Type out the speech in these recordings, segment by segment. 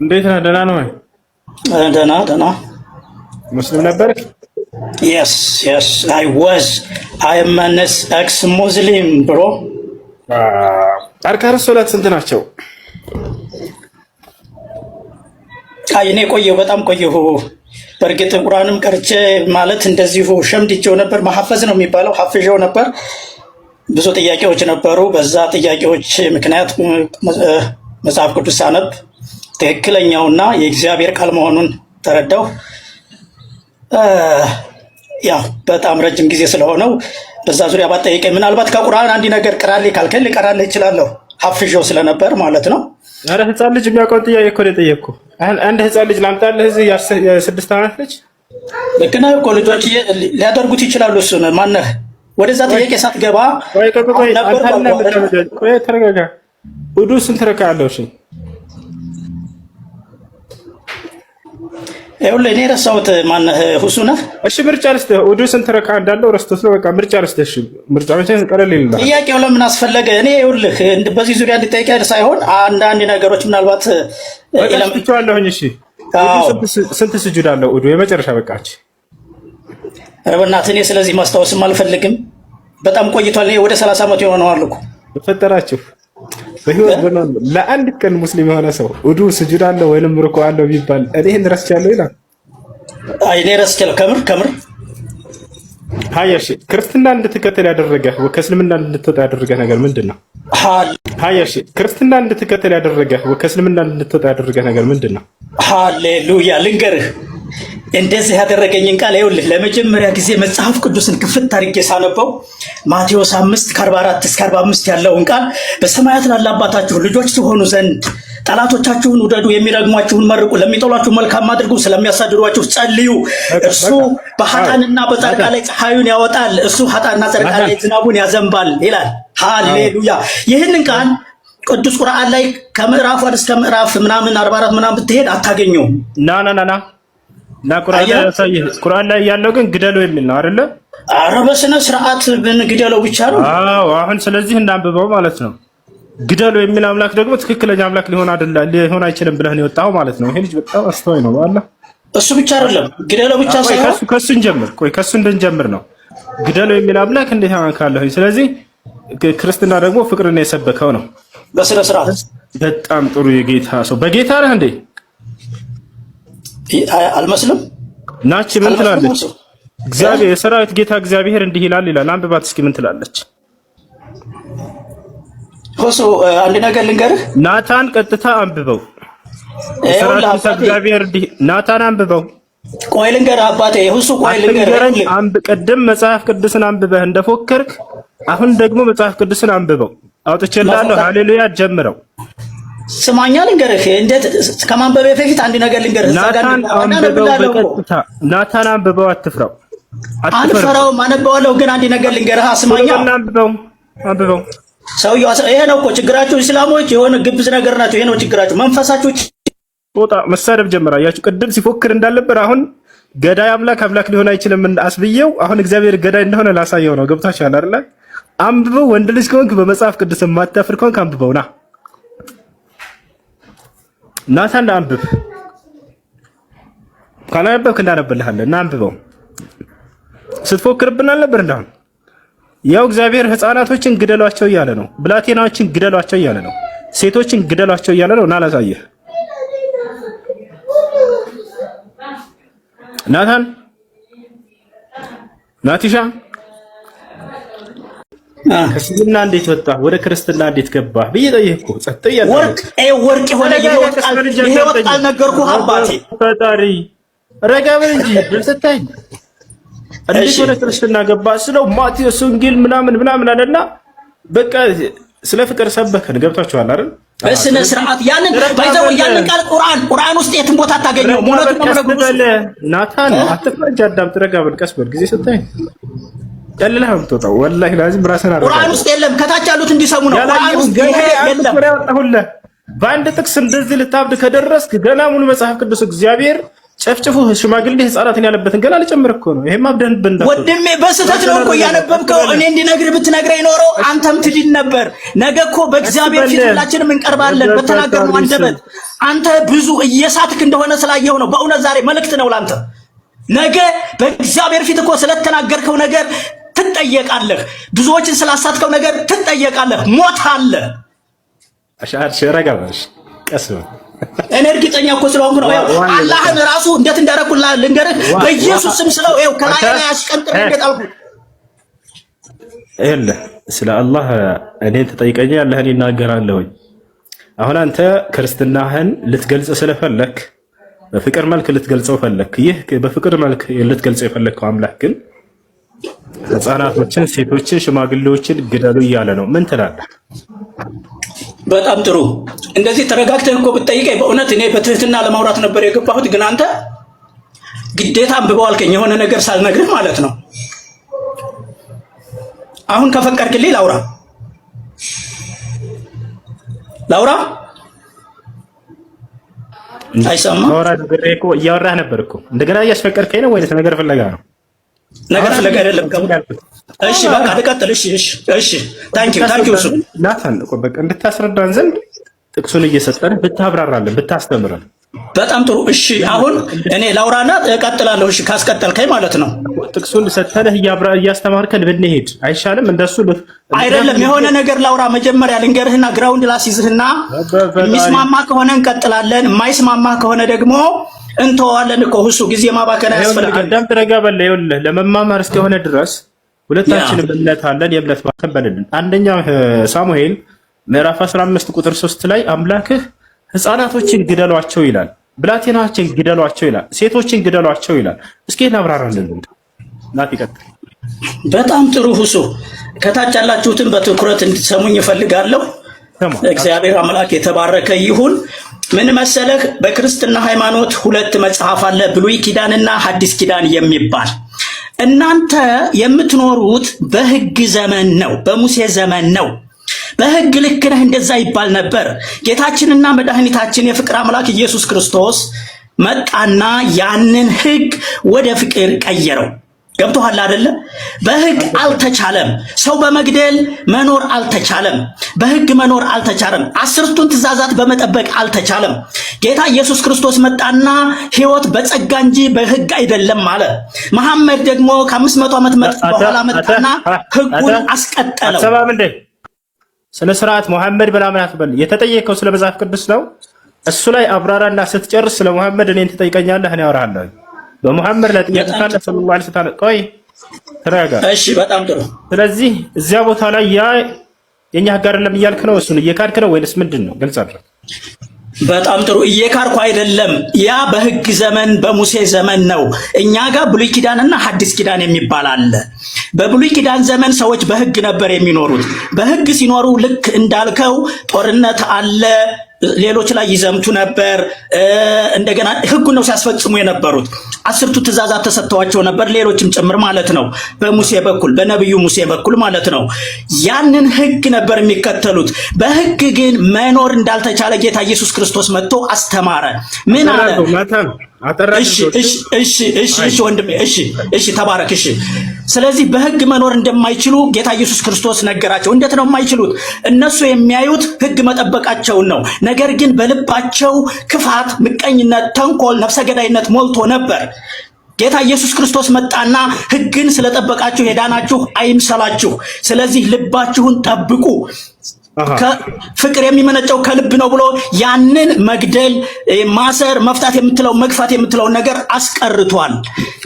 እንዴት ነህ? ደህና ነው ወይ? ደህና ደህና። ሙስሊም ነበርክ? Yes, I was, I am an ex Muslim, bro. أركان الصلاة ስንት ናቸው? አይ እኔ ቆየሁ፣ በጣም ቆየሁ። በእርግጥ ቁርአንም ቀርቼ ማለት እንደዚሁ ሸምድጄው ነበር። መሐፈዝ ነው የሚባለው፣ ሐፍዤው ነበር። ብዙ ጥያቄዎች ነበሩ። በዛ ጥያቄዎች ምክንያት መጽሐፍ ቅዱስ ሳነብ ትክክለኛውና የእግዚአብሔር ቃል መሆኑን ተረዳሁ። ያው በጣም ረጅም ጊዜ ስለሆነው በዛ ዙሪያ ባጠይቀኝ ምናልባት ከቁርአን አንድ ነገር ቅራልኝ ካልከኝ ልቀራልህ እችላለሁ። ሐፍዤው ስለነበር ማለት ነው። ኧረ ህፃን ልጅ የሚያውቀውን ጥያቄ እኮ ነው የጠየቅኩህ። አንድ ህፃን ልጅ ላምጣልህ እዚህ የ6 ዓመት ልጅ። ልክ ነህ እኮ፣ ልጆች ሊያደርጉት ይችላሉ። እሱን ማነህ ወደዛ ጥያቄ ሳትገባ ቆይ ቆይ ቆይ፣ ቆይ ተረጋጋ። ውዱ ስንት ረካ አለው? እሺ ይኸውልህ እኔ ረሳሁት። ማነህ ሁሱ ነህ? እሺ ምርጫ ልስጥህ። ውዱ ስንት ረካ እንዳለው ረስቶት ነው። በቃ ምርጫ ልስጥህ። እሺ ምርጫ መቼ ቀለል ይልልሃል። ጥያቄው ለምን አስፈለገ? እኔ ይኸውልህ በዚህ ዙሪያ እንድጠይቀህ ሳይሆን አንዳንድ ነገሮች ምናልባት ትቼዋለሁኝ። እሺ ስንት ስጁድ አለው ውዱ? የመጨረሻ በቃች። ኧረ በእናትህ እኔ ስለዚህ ማስታወስም አልፈልግም። በጣም ቆይቷል። እኔ ወደ 30 ዓመት የሆነዋል እኮ። በፈጠራችሁ በህይወት ዘመን ለአንድ ቀን ሙስሊም የሆነ ሰው ውዱ ስጁድ አለው ወይንም ሩኩ አለው ቢባል እኔ ይሄን ረስቻለሁ ይላል። አይ እኔ ረስቻለሁ ከምር ከምር። ሀያ እሺ፣ ክርስትና እንድትከተል ያደረገ ከእስልምና እንድትወጣ ያደረገ ነገር ምንድን ነው? ሀያ እሺ፣ ክርስትና እንድትከተል ያደረገ ከእስልምና እንድትወጣ ያደረገ ነገር ምንድን ነው? ሃሌሉያ። ልንገርህ እንደዚህ ያደረገኝን ቃል ይኸውልህ፣ ለመጀመሪያ ጊዜ መጽሐፍ ቅዱስን ክፍት አድርጌ ሳነበው ማቴዎስ 5 ከ44 እስከ 45 ያለውን ቃል፣ በሰማያት ላለ አባታችሁ ልጆች ትሆኑ ዘንድ ጠላቶቻችሁን ውደዱ፣ የሚረግሟችሁን መርቁ፣ ለሚጠሏችሁ መልካም አድርጉ፣ ስለሚያሳድዷችሁ ጸልዩ። እርሱ በኃጥአንና በጻድቃን ላይ ፀሐዩን ያወጣል፣ እሱ ኃጥአንና ጻድቃን ላይ ዝናቡን ያዘንባል ይላል። ሃሌሉያ። ይህንን ቃል ቅዱስ ቁርአን ላይ ከምዕራፍ 1 እስከ ምዕራፍ ምናምን 44 ምናምን ብትሄድ አታገኘውም። ና ና ና ና ና፣ ቁርአን ላይ ያሳይህ። ቁርአን ላይ ያለው ግን ግደለው የሚል ነው አይደለ? ኧረ በስነ ስርዓት ግደለው ብቻ ነው። አዎ አሁን ስለዚህ እንዳንብበው ማለት ነው። ግደሉ የሚል አምላክ ደግሞ ትክክለኛ አምላክ ሊሆን አይደለ ሊሆን አይችልም ብለህ ነው የወጣኸው ማለት ነው። ይሄ ልጅ በጣም አስተዋይ ነው። በአላህ እሱ ብቻ አይደለም ግደለው ብቻ ሳይሆን ከሱ እንጀምር። ቆይ ከሱ እንድንጀምር ነው። ግደለው የሚል አምላክ እንዴት አመልካለሁኝ? ስለዚህ ክርስትና ደግሞ ፍቅርን የሰበከው ነው። በስነ ስርዓት። በጣም ጥሩ የጌታ ሰው። በጌታ ነህ እንዴ? አልመስልም። ናች ምን ትላለች? እግዚአብሔር የሰራዊት ጌታ እግዚአብሔር እንዲህ ይላል ይላል። አንብባት እስኪ ምን ትላለች? ሁሱ አንድ ነገር ልንገርህ። ናታን ቀጥታ አንብበው። የሰራዊት ጌታ እግዚአብሔር እንዲህ፣ ናታን አንብበው። ቆይ ልንገርህ አባቴ ሁሱ፣ ቆይ ልንገርህ። ቅድም መጽሐፍ ቅዱስን አንብበህ እንደፎከርክ አሁን ደግሞ መጽሐፍ ቅዱስን አንብበው። አውጥቼልሃለሁ። ሃሌሉያ ጀምረው። ስማኛ ልንገርህ፣ እንዴት ከማንበቤ በፊት አንድ ነገር ልንገርህ። ናታን አንብበው በቀጥታ፣ ናታን አንብበው፣ አትፍራው። አልፈራውም፣ አነበዋለሁ። ግን አንድ ነገር ልንገርህ፣ ስማኛ። አንብበው፣ አንብበው። ሰውየው ይሄ ነው እኮ ችግራችሁ፣ እስላሞች የሆነ ግብዝ ነገር ናቸው። ይሄ ነው ችግራችሁ፣ መንፈሳችሁ ጦጣ መሳደብ ጀመረ። አያችሁ፣ ቅድም ሲፎክር እንዳልነበር አሁን ገዳይ አምላክ አምላክ ሊሆን አይችልም አስብዬው፣ አሁን እግዚአብሔር ገዳይ እንደሆነ ላሳየው ነው። ገብታችኋል አይደለ? አንብበው። ወንድ ልጅ ከሆንክ፣ በመጽሐፍ ቅዱስ የማታፍር ከሆንክ አንብበው። ና ናታን አንብብ። ካላነበብክ እንዳነብልሃለን። ና አንብበው። ስትፎክርብን አልነበር? እንዳሁን ያው እግዚአብሔር ህፃናቶችን ግደሏቸው እያለ ነው። ብላቴናዎችን ግደሏቸው እያለ ነው። ሴቶችን ግደሏቸው እያለ ነው። ና ላሳየህ። ናታን፣ ናቲሻ፣ ከእስልምና እንዴት ወጣ ወደ ክርስትና እንዴት ገባ ብዬ ጠየቅኩህ። ጸጥ እያለ ወርቅ ወርቅ የሆነ የህይወት ቃል ነገርኩህ አባቴ። ፈጣሪ ረጋ በል እንጂ ስታይ እንዴት ወደ ክርስትና ገባ ስለው ማቴዎስ ወንጌል ምናምን ምናምን አለና በቃ ስለ ፍቅር ሰበከን። ገብታችኋል አይደል? በስነ ስርዓት ያንን ባይዘው ያንን ቃል ቁርአን ውስጥ የትም ቦታ አታገኘውም። እውነቱን ነው የምነግርህ። ናታን አትፍረጅ፣ አዳምጥ፣ ረጋ በል፣ ቀስ በል፣ ጊዜ ስታይ ቀልለህ ነው የምትወጣው። ወላሂ ላዚም ራስህን አረጋ። ቁርአን ውስጥ የለም። ከታች ያሉት እንዲሰሙ ነው። ቁርአን ውስጥ ይሄ የለም። በአንድ ጥቅስ እንደዚህ ልታብድ ከደረስክ ገና ሙሉ መጽሐፍ ቅዱስ እግዚአብሔር ጨፍጭፉ ሽማግሌ ህፃናትን ያለበትን ገና ልጨምር እኮ ነው። ይሄማ አብደንብን ወንድሜ በስህተት ነው እኮ እያነበብከው። እኔ እንዲነግርህ ብትነግረኝ ኖሮ አንተም ትድን ነበር። ነገ እኮ በእግዚአብሔር ፊት ሁላችንም እንቀርባለን በተናገርነው አንደበት። አንተ ብዙ እየሳትክ እንደሆነ ስላየው ነው። በእውነት ዛሬ መልእክት ነው ላንተ። ነገ በእግዚአብሔር ፊት እኮ ስለተናገርከው ነገር ትጠየቃለህ። ብዙዎችን ስላሳትከው ነገር ትጠየቃለህ። ሞት አለ። ረጋ በል ቀስ በል። እኔ እርግጠኛ እኮ ስለሆንኩ ነው። ይኸው አላህን ራሱ እንዴት እንዳደረኩልህ ልንገርህ። በኢየሱስ ስም ስለው ይኸው ከላይ ላይ አሽቀንጥሬ እንዴት አልኩት። ይኸውልህ ስለ አላህ እኔን ትጠይቀኛለህ፣ እኔ እናገራለሁኝ። አሁን አንተ ክርስትናህን ልትገልጽ ስለፈለክ በፍቅር መልክ ልትገልጸው ፈለክ። ይህ በፍቅር መልክ ልትገልጸው የፈለግከው አምላክ ግን ህፃናቶችን፣ ሴቶችን፣ ሽማግሌዎችን ግደሉ እያለ ነው። ምን ትላለህ? በጣም ጥሩ። እንደዚህ ተረጋግተህ እኮ ብትጠይቀኝ በእውነት እኔ በትህትና ለማውራት ነበር የገባሁት፣ ግን አንተ ግዴታ አንብበው አልከኝ፣ የሆነ ነገር ሳልነግርህ ማለት ነው። አሁን ከፈቀድክልኝ ላውራ ላውራ። አይሰማም። እያወራህ ነበር እኮ። እንደገና እያስፈቀድከኝ ነው ወይስ ነገር ፍለጋ ነው? ነገር ፍለጋ አይደለም። እሺ በቃ ልቀጥል። እሺ እሺ እሺ። Thank you, thank you። እሱ ናታን በቃ እንድታስረዳን ዘንድ ጥቅሱን እየሰጠን ብታብራራለን ብታስተምረን በጣም ጥሩ። እሺ አሁን እኔ ላውራና እቀጥላለሁ። እሺ ካስቀጠልከኝ ማለት ነው። ጥቅሱን ሰተንህ እያስተማርከን ብንሄድ አይሻልም? እንደሱ አይደለም። የሆነ ነገር ላውራ መጀመሪያ ልንገርህና ground ላስይዝህና የሚስማማ ከሆነ እንቀጥላለን፣ የማይስማማ ከሆነ ደግሞ እንተዋለን እኮ እሱ ጊዜ ማባከን አያስፈልግም። አዳም ረጋ በል። ይኸውልህ ለመማማር እስከሆነ ድረስ ሁለታችንም እምነት አለን። የእምነት ማተም በልልን። አንደኛው ሳሙኤል ምዕራፍ 15 ቁጥር 3 ላይ አምላክህ ህፃናቶችን ግደሏቸው ይላል፣ ብላቴናዎችን ግደሏቸው ይላል፣ ሴቶችን ግደሏቸው ይላል። እስኪ እናብራራለን። ናት ይቀጥል። በጣም ጥሩ ሁሱ፣ ከታች ያላችሁትን በትኩረት እንድትሰሙኝ እፈልጋለሁ። እግዚአብሔር አምላክ የተባረከ ይሁን። ምን መሰለህ፣ በክርስትና ሃይማኖት ሁለት መጽሐፍ አለ፣ ብሉይ ኪዳንና ሐዲስ ኪዳን የሚባል። እናንተ የምትኖሩት በሕግ ዘመን ነው፣ በሙሴ ዘመን ነው። በሕግ ልክ ነህ እንደዛ ይባል ነበር። ጌታችንና መድኃኒታችን የፍቅር አምላክ ኢየሱስ ክርስቶስ መጣና ያንን ሕግ ወደ ፍቅር ቀየረው። ገብቶሃል አይደለ? በሕግ አልተቻለም። ሰው በመግደል መኖር አልተቻለም። በሕግ መኖር አልተቻለም። አስርቱን ትእዛዛት በመጠበቅ አልተቻለም። ጌታ ኢየሱስ ክርስቶስ መጣና ሕይወት በጸጋ እንጂ በሕግ አይደለም አለ። መሐመድ ደግሞ ከ500 ዓመት በኋላ መጣና ሕጉን አስቀጠለው። አትሰማም እንዴ? ስነ ስርዓት መሐመድ ምናምን አትበል። የተጠየቀው ስለ መጽሐፍ ቅዱስ ነው። እሱ ላይ አብራራና ስትጨርስ ስለ መሐመድ እኔን ትጠይቀኛለህ፣ እኔ አወራለሁ። በመሐመድ ላይ ጥያቄ ካለ ሰለላሁ ዐለይሂ ወሰለም። ቆይ ተረጋጋ። እሺ፣ በጣም ጥሩ። ስለዚህ እዚያ ቦታ ላይ ያ የኛ ህግ አይደለም እያልክ ነው? እሱን እየካድክ ነው ወይንስ ምንድን ነው? ግልጽ አድርግ። በጣም ጥሩ። እየካርኩ አይደለም። ያ በህግ ዘመን በሙሴ ዘመን ነው። እኛ ጋር ብሉይ ኪዳንና ሐዲስ ኪዳን የሚባል አለ። በብሉይ ኪዳን ዘመን ሰዎች በህግ ነበር የሚኖሩት። በህግ ሲኖሩ ልክ እንዳልከው ጦርነት አለ፣ ሌሎች ላይ ይዘምቱ ነበር። እንደገና ህጉን ነው ሲያስፈጽሙ የነበሩት። አስርቱ ትእዛዛት ተሰጥተዋቸው ነበር፣ ሌሎችም ጭምር ማለት ነው። በሙሴ በኩል በነቢዩ ሙሴ በኩል ማለት ነው። ያንን ህግ ነበር የሚከተሉት። በህግ ግን መኖር እንዳልተቻለ ጌታ ኢየሱስ ክርስቶስ መጥቶ አስተማረ። ምን አለ? እሺ እሺ እሺ እሺ እሺ ወንድሜ እሺ እሺ ተባረክ። እሺ ስለዚህ በህግ መኖር እንደማይችሉ ጌታ ኢየሱስ ክርስቶስ ነገራቸው። እንዴት ነው የማይችሉት? እነሱ የሚያዩት ህግ መጠበቃቸውን ነው። ነገር ግን በልባቸው ክፋት፣ ምቀኝነት፣ ተንኮል፣ ነፍሰ ገዳይነት ሞልቶ ነበር። ጌታ ኢየሱስ ክርስቶስ መጣና ህግን ስለጠበቃችሁ የዳናችሁ አይምሰላችሁ። ስለዚህ ልባችሁን ጠብቁ፣ ፍቅር የሚመነጨው ከልብ ነው ብሎ ያንን መግደል፣ ማሰር፣ መፍታት የምትለው መግፋት የምትለውን ነገር አስቀርቷል።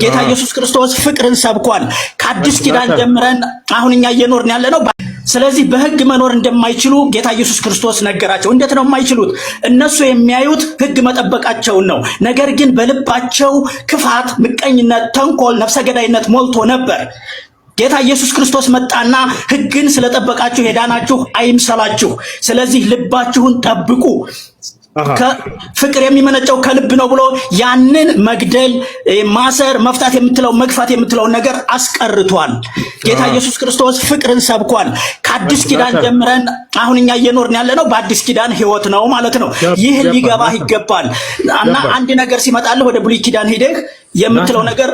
ጌታ ኢየሱስ ክርስቶስ ፍቅርን ሰብኳል። ከአዲስ ኪዳን ጀምረን አሁን እኛ እየኖርን ያለ ነው። ስለዚህ በህግ መኖር እንደማይችሉ ጌታ ኢየሱስ ክርስቶስ ነገራቸው። እንዴት ነው የማይችሉት? እነሱ የሚያዩት ህግ መጠበቃቸውን ነው። ነገር ግን በልባቸው ክፋት፣ ምቀኝነት፣ ተንኮል፣ ነፍሰ ገዳይነት ሞልቶ ነበር። ጌታ ኢየሱስ ክርስቶስ መጣና ህግን ስለጠበቃችሁ የዳናችሁ አይምሰላችሁ። ስለዚህ ልባችሁን ጠብቁ፣ ፍቅር የሚመነጨው ከልብ ነው ብሎ ያንን መግደል፣ ማሰር፣ መፍታት የምትለው መግፋት የምትለውን ነገር አስቀርቷል። ጌታ ኢየሱስ ክርስቶስ ፍቅርን ሰብኳል። ከአዲስ ኪዳን ጀምረን አሁን እኛ እየኖርን ያለ ነው በአዲስ ኪዳን ህይወት ነው ማለት ነው። ይህ ሊገባህ ይገባል። እና አንድ ነገር ሲመጣልህ ወደ ብሉይ ኪዳን ሄደህ የምትለው ነገር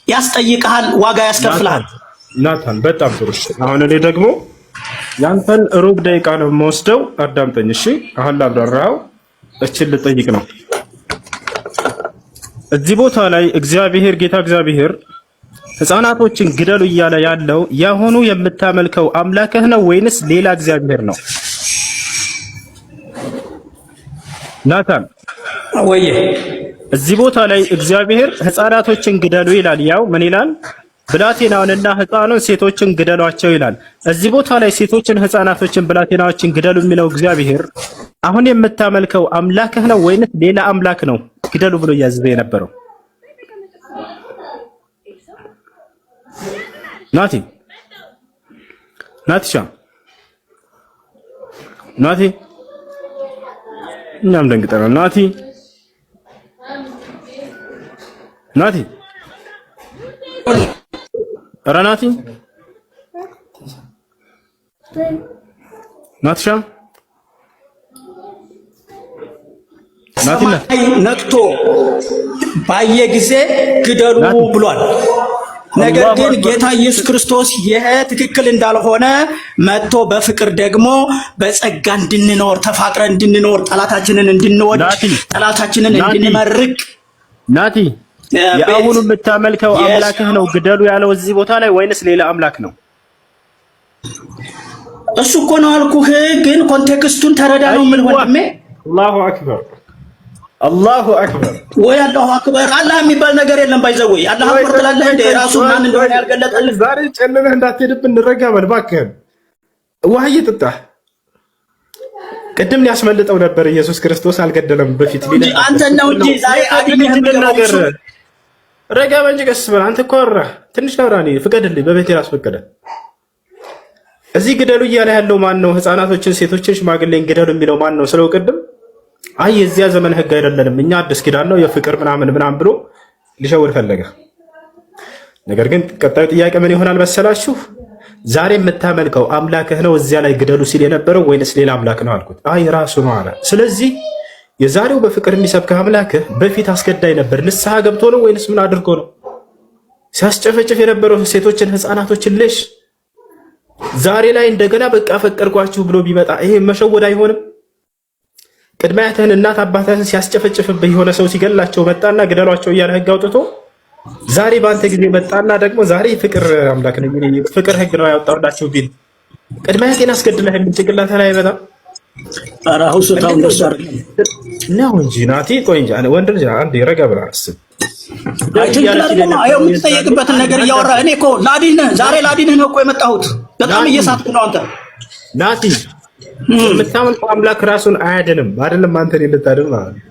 ያስጠይቅሃል፣ ዋጋ ያስከፍልሃል። ናታን በጣም ጥሩ። አሁን እኔ ደግሞ ያንተን ሩብ ደቂቃ ነው የምወስደው፣ አዳምጠኝ እሺ። አሁን ላብራራው እችን ልጠይቅ ነው። እዚህ ቦታ ላይ እግዚአብሔር ጌታ እግዚአብሔር ሕፃናቶችን ግደሉ እያለ ያለው ያሁኑ የምታመልከው አምላክህ ነው ወይንስ ሌላ እግዚአብሔር ነው? ናታን ወይ እዚህ ቦታ ላይ እግዚአብሔር ሕፃናቶችን ግደሉ ይላል። ያው ምን ይላል? ብላቴናውንና ሕፃኑን ሴቶችን ግደሏቸው ይላል። እዚህ ቦታ ላይ ሴቶችን፣ ሕፃናቶችን፣ ብላቴናዎችን ግደሉ የሚለው እግዚአብሔር አሁን የምታመልከው አምላክህ ነው ወይንስ ሌላ አምላክ ነው ግደሉ ብሎ እያዘዘ የነበረው? ናቲ ናቲሻ ናቲ፣ እኛም ደንግጠናል። ናቲ ናቲ፣ ኧረ ናቲ ናቲሻ ሰማይ ነቅቶ ባየ ጊዜ ግደሉ ብሏል። ነገር ግን ጌታ ኢየሱስ ክርስቶስ ይሄ ትክክል እንዳልሆነ መጥቶ በፍቅር ደግሞ በጸጋ እንድንኖር ተፋቅረን እንድንኖር ጠላታችንን እንድንወድ ጠላታችንን እንድንመርቅ። ናቲ የአሁኑ የምታመልከው አምላክህ ነው ግደሉ ያለው እዚህ ቦታ ላይ ወይንስ ሌላ አምላክ ነው? እሱ እኮ ነው አልኩህ። ግን context ኡን ተረዳ ነው የምልህ ወንድሜ። الله أكبر الله أكبر ወይ الله أكبر። አላህ የሚባል ነገር የለም። by the way الله أكبر ትላለህ እንዴ? ራሱ ማን እንደሆነ ያልገለጠልህ። ዛሬ ጨልለህ እንዳትሄድብን እንረጋ በል እባክህን። ውሃ እየጠጣህ ቅድም ሊያስመልጠው ነበር። ኢየሱስ ክርስቶስ አልገደለም በፊት አንተ ነው እንጂ ዛሬ አድኜህ ነገር ረጋ በል እንጂ ቀስ በል አንተ እኮ አወራህ። ትንሽ ላውራ እኔ ፍቀድልኝ፣ በቤቴ ላስፈቀደ። እዚህ ግደሉ እያለ ያለው ማን ነው? ህፃናቶችን፣ ሴቶችን፣ ሽማግሌን ግደሉ የሚለው ማን ነው ስለው ቅድም አይ የዚያ ዘመን ህግ አይደለንም እኛ አዲስ ኪዳን ነው የፍቅር ምናምን ምናምን ብሎ ሊሸውድ ፈለገ። ነገር ግን ቀጣዩ ጥያቄ ምን ይሆናል መሰላችሁ? ዛሬ የምታመልከው አምላክህ ነው እዚያ ላይ ግደሉ ሲል የነበረው ወይንስ ሌላ አምላክ ነው አልኩት። አይ ራሱ ነው አለ። ስለዚህ የዛሬው በፍቅር የሚሰብክህ አምላክህ በፊት አስገዳይ ነበር። ንስሐ ገብቶ ነው ወይንስ ምን አድርጎ ነው ሲያስጨፈጭፍ የነበረው ሴቶችን፣ ህፃናቶችን? ልሽ ዛሬ ላይ እንደገና በቃ ፈቀርኳችሁ ብሎ ቢመጣ ይሄ መሸወድ አይሆንም? ቅድመ አያትህን እናት አባትህን ሲያስጨፈጭፍብህ የሆነ ሰው ሲገላቸው መጣና ግደሏቸው እያለ ህግ አውጥቶ ዛሬ በአንተ ጊዜ መጣና ደግሞ ዛሬ ፍቅር አምላክ ነው ፍቅር ህግ ነው ያወጣላቸው ቢል ቅድመ አያቴን አስገድለህ የሚል ጭንቅላትህ ላይ አይመጣም? ኧረ ሁሱ ተው፣ እንደሱ አይደለም ነው እንጂ ናቲ። ቆይ እንጂ ወንድ ልጅ አንዴ ረጋ ብለህ አስብ። ይኸው የምትጠየቅበትን ነገር እያወራህ እኔ እኮ ላድንህ፣ ዛሬ ላድንህ ነው እኮ የመጣሁት። በጣም እየሳትኩ ነው አንተ ናቲ። የምታመልከው አምላክ ራሱን አያድንም። አይደለም አንተ እኔን ልታድን ማለት ነው።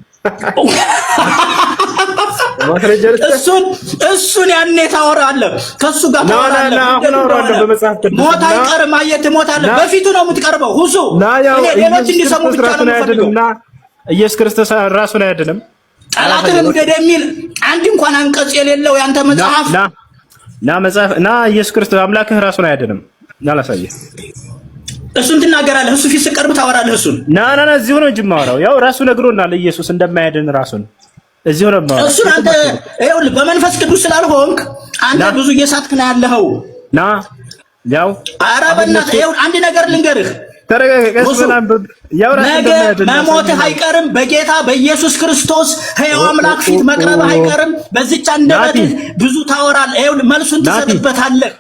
እሱን ያኔ ታወራለህ፣ ከእሱ ጋር ታወራለህ። ሞት አይቀርም፣ አየህ ትሞታለህ። በፊቱ ነው የምትቀርበው። ሁሱ እኔ ሌሎች እንዲሰሙ ብቻ ነው የምፈልገው። ኢየሱስ ክርስቶስ ራሱን አያድንም። ጠላትህን ውደድ የሚል አንድ እንኳን አንቀጽ የሌለው ያንተ መጽሐፍ ና መጽሐፍ ና ኢየሱስ ክርስቶስ አምላክህ ራሱን አያድንም። ና ላሳየህ። እሱን ትናገራለህ። እሱ ፊት ስቀርብ ታወራለህ። እሱን ና ና ና እዚሁ ነው እንጂ የማወራው። ያው ራሱ ነግሮናል ኢየሱስ እንደማያድን ራሱን እዚሁ ነው የማወራው። እሱን አንተ ይኸውልህ በመንፈስ ቅዱስ ስላልሆንክ አንተ ብዙ እየሳትክ ነው ያለኸው። ና ያው ኧረ በእናትህ ይኸውልህ አንድ ነገር ልንገርህ ነገ መሞትህ አይቀርም። በጌታ በኢየሱስ ክርስቶስ ሕያው አምላክ ፊት መቅረብህ አይቀርም። በዚች አንደበትህ ብዙ ታወራለህ። ይኸውልህ መልሱን ትሰጥበታለህ።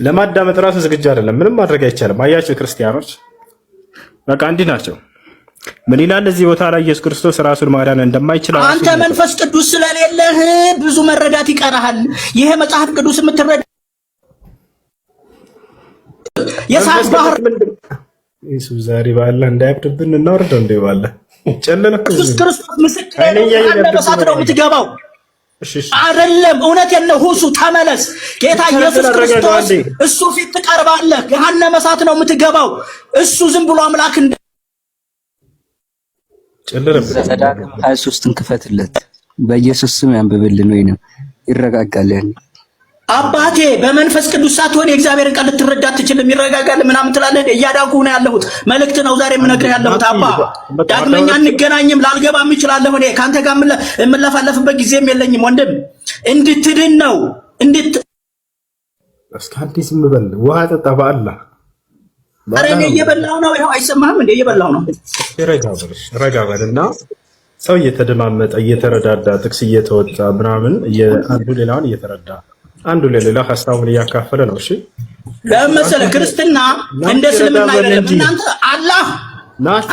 ለማዳመጥ ራሱ ዝግጁ አይደለም። ምንም ማድረግ አይቻልም። አያቸው ክርስቲያኖች በቃ እንዲህ ናቸው። ምን ይላል እዚህ ቦታ ላይ ኢየሱስ ክርስቶስ ራሱን ማዳን እንደማይችል አንተ መንፈስ ቅዱስ ስለሌለህ ብዙ መረዳት ይቀርሃል። ይሄ መጽሐፍ ቅዱስ የምትረዳ የእሳት ባህር ኢየሱስ ዛሬ ባለ እንዳያብድብን እናወርደው እንደ ባለ ጨለለ ኢየሱስ ክርስቶስ ምስክሬ ነው። በእሳት ነው የምትገባው አይደለም። እውነቴን ነው። ሁሱ ተመለስ። ጌታ ኢየሱስ ክርስቶስ እሱ ፊት ትቀርባለህ። ገሃነመ እሳት ነው የምትገባው። እሱ ዝም ብሎ አምላክ ጨለለብን። ዘዳግም 23ን ክፈትለት፣ በኢየሱስ ስም ያንብብልን፣ ወይንም ይረጋጋል ያኔ። አባቴ በመንፈስ ቅዱስ ሳትሆን የእግዚአብሔርን ቃል ልትረዳ አትችልም። ይረጋጋል ምናምን ትላለህ። እያዳንኩ ነው ያለሁት። መልእክት ነው ዛሬ የምነግርህ ያለሁት አባ። ዳግመኛ እንገናኝም ላልገባም እችላለሁ። እኔ ከአንተ ጋር የምለፋለፍበት ጊዜም የለኝም ወንድም። እንድትድን ነው እንድት እስከ አንዴ ዝም በል፣ ውሃ ጠጣ። በአላህ። ኧረ እኔ እየበላሁ ነው። ይኸው አይሰማህም እንዴ? እየበላሁ ነው። ረጋ በል፣ ረጋ በል እና ሰው እየተደማመጠ፣ እየተረዳዳ፣ ጥቅስ እየተወጣ ምናምን፣ አንዱ ሌላውን እየተረዳ፣ አንዱ ለሌላው ሀሳቡን እያካፈለ ነው። እሺ። ለምን መሰለህ? ክርስትና እንደ እስልምና አይደለም። እናንተ አላህ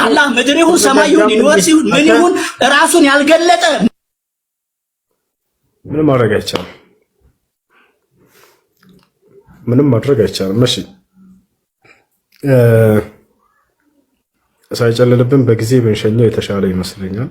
አላህ ምድር ይሁን ሰማይ ይሁን universe ይሁን ምን ይሁን ራሱን ያልገለጠ ምንም ማድረግ አይቻልም። ምንም ማድረግ አይቻልም። እሺ፣ ሳይጨልልብን በጊዜ ብንሸኘው የተሻለ ይመስለኛል።